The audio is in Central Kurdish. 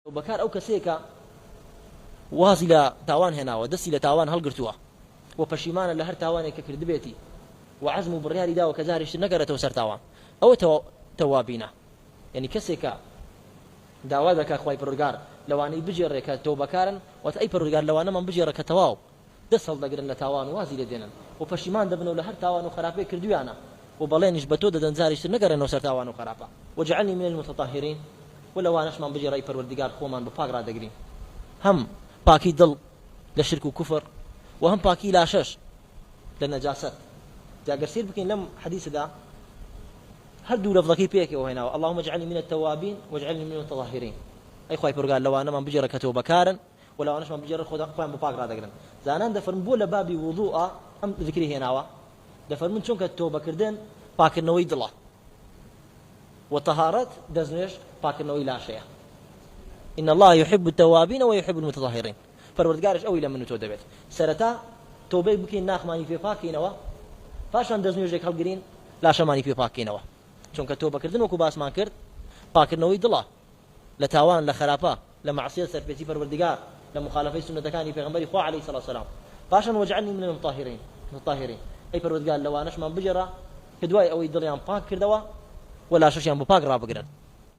تەوبەکار ئەو کەسەیە کە وازی لە تاوان هێناوە، دەستی لە تاوان هەڵگرتووە و پەشیمانە لە هەر تاوانێک کە کردبێتی و عەزم و بڕیاری داوە کە جارێکی تر نەگەڕێتەوە سەر تاوان، ئەوە تەوابینە. یەعنی کەسێک کە داوا دەکات خوای پەروەردگار لەوانەی بگێڕێ کە تەوبەکارن، واتە ئەی پەروەردگار لەوانەمان بگێڕە کە تەواو دەست هەڵدەگرن لە تاوان و وازی لێ دێنن و پەشیمان دەبنەوە لە هەر تاوان و خراپەیەک کردوویانە و بەڵێنیش بە تۆ دەدەن جارێکی تر نەگەڕێنەوە سەر تاوان و خراپە. واجعلنی من المتطهرین و لەوانەشمان بگێڕە ئەی پەروەردگار خۆمان بە پاک ڕادەگرین هەم پاکی دڵ لە شرک و کوفر و هەم پاکی لاشەش لە نەجاسەت. جا گەر سەیر بکەین لەم حەدیسەدا هەردوو لەفزەکەی پێکەوە هێناوە اللهم اجعلنی من التوابین واجعلنی من المتطهرین ئەی خوای پەروەردگار لەوانەمان بگێڕە کە تۆبەکارن و لەوانەشمان بگێڕە خۆیان بە پاک ڕادەگرن. زانایان دەفەرموون بۆ لە بابی وضوء ئەم ذکری هێناوە؟ دەفەرموون چونکە تۆبەکردن پاککردنەوەی دڵە و تەهارەت دەستنوێژ پاککردنەوەی لاشەیە. ان اللە یحب التوابین و یحب المتطهرین پەروەردگارش ئەوەی لە من و تۆ دەوێت سەرەتا تۆبەی بکەین ناخمانی پێ پاککەینەوە پاشان دەستنوێژێک هەڵگرین لاشەمانی پێ پاککەینەوە چونکە تۆبەکردن وەکو باسمان کرد پاککردنەوەی دڵە لە تاوان، لە خراپە، لە مەعسیەت، سەرپێچی پەروەردگار، لە موخالەفەی سوننەتەکانی پێغەمبەری خوا علیە سڵات وسلام. پاشان واجعلنی من المطهرین، متطهرین، ئەی پەروەردگار لەوانەشمان بگێڕە کە دوای ئەوەی دڵیان پاک کردەوە و لاشەشیان بۆ پاک ڕابگرن.